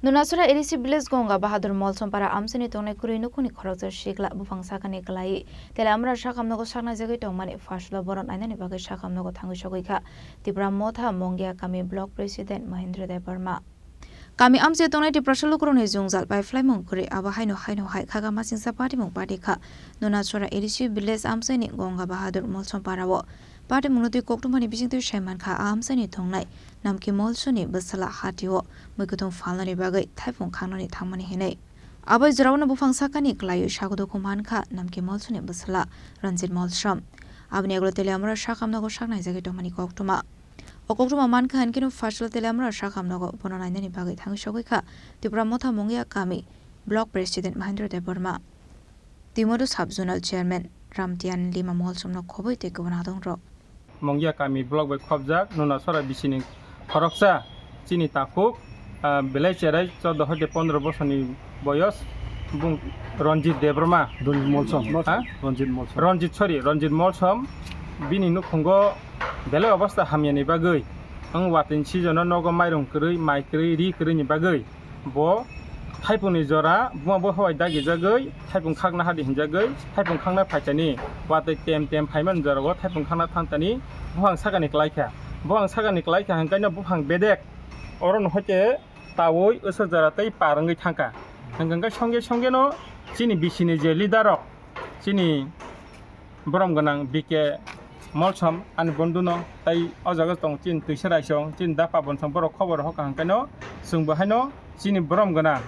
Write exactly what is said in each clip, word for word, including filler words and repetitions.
Nunasora A D C village Gonga Bahadur Molsom para amchaini tongnai kwrwi nukhungni khoroksa sikla buphang sakani kwlaiwi Teliamura sakham nogo saknaijagwi tongmani pharsalo bono nainani bagwi sakham nogo thangwi sogwi kha Tipra Motha Mongia kami block president Mahendra Debbarma. Kami amchaio tongnai Tiprasa lukurokni jwngjal bai phlaimung kwrwi abo haino haino hai khaga masingsa patimung pati kha. Nunasora A D C village amchaini Gonga Bahadur Molsom parao patimungno twi koktwmani bisingtwi sai mankha a amchaini tongnai Namki Molsomni bwsala hatio muikwthwng phalnani bagwi thaipung khangnani thangmani hinwi. Abo jorao buphang sakani kwlaiwi sago dukhu mankha Namki Molsomni bwsala Ranjit Molsom. Aboni yagulo Teliamura sakham nogo saknaijagwi tongmani koktwma. O koktwma mankha hinkhe no pharsalo Teliamura sakham nogo bono nainani bagwi thangwi sogwi kha Tipra Motha Mongia kami block president Mahendra Debbarma. Timodo sub zonal chairman Ramtian Lima Molsomno khobwi tei kwbangma adongrok. Mongia kami block bai khobjak Nunasora bisini khoroksa chini takhuk, ah, belai cherai chordo hoite pondro bosorni boyos bung Ranjit Debbarma. Ranjit Molsom. Ha? Ranjit Molsom. Ranjit, sorry, Ranjit Molsom. Bini nukhungo belai obostha hamyani bagwi, ang watini season-o nogo mairung kwrwi, mai kwrwi, ri kwrwini bagwi bo thaipungni jora buma bo howai dagijagwi thaipung khakna hadi hinjagwi thaipung khakna phaitani watwi tem tem phaimani jorao thaipung khakna thangtani buphang sakani kwlaikha. Buphang sakani kwlaikha hwnkhe no buphang bedek oro no hoite tawi usuk jora tei par wngwi thangkha. Hwnkhe songje songje no chini bisini je leader rok chini borom gwnang B K Molsom ani bonduno tei o jaga tong chini twisa raisong chini da Pabon song borok khobor hoka hwnkhe no chwng bo haino chini borom gwnang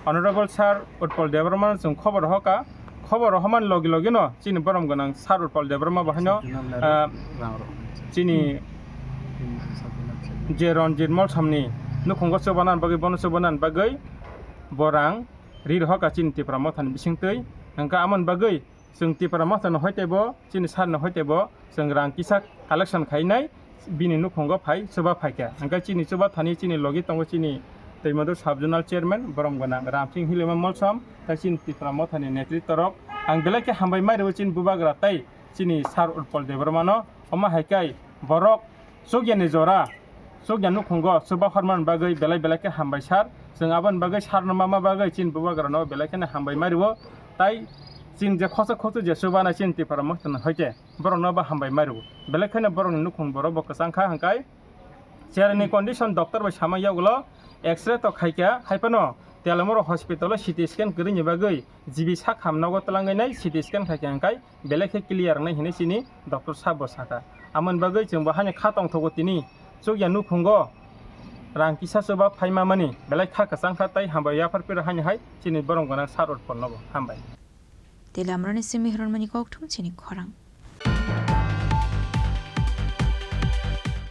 Honorable Sir Utpal Debbarma no chwng khobor hoka. Khobor homan logi logi no chini borom gwnang Sir Utpal Debbarma bo haino, ah, chini je Ranjit Molsomni nukhungo chubana bagwi bono chubana bagwi bo rang ri rohoka chini Tipra Mothani bisingtwi hwnkhe amoni bagwi chwng Tipra Mothani hoitebo chini sarni hoitebo chwng rang kisa collection khainai bini nukhungo phai chuba phaikha. Hwnkhe chini chuba thani chini logi tongo chini Twimadu sub zonal chairman borom gwnang Ramsing Hilima Molsom tei chini Tipra Mothani netritworok ang belai khe hambai mai rwo chini bubagra tei chini Sir Utpal Debbarmano. Omo hai khe borok chukya ni jora chukya nukhungo chuba hormani bagwi belai belai khe hambai sir. Chwng aboni bagwi sir no mama bagwi chini bubagrano belai kheno hambai mai rwo. Tai chini je khosok khosok je chubanai chini Tipra Mothani hoite borokno bo hambai mai rwo. Belai kheno borokni nukhung borok bo kwchang kha hwnkhe cherni condition doctor bai sama yagulo X-ray to khaikha, hai phano Teliamura hospital-o C T scan kwrwini bagwi G B sak ham nogo twlangwi nai C T scan khaikha hwnkhe belai khe clear wngnai hinwi chini doctor sabo sakha. Amoni bagwi chwng bo haino kha tongthogo tini chukya nukhungo rang kisa chuba phaima mani belai kha kwchang kha tei hambai yaphar phiro haino hai chini borom gwnang Sir Utpal nobo hambai. Teliamurani simi hwnmani kokthum chini khorang.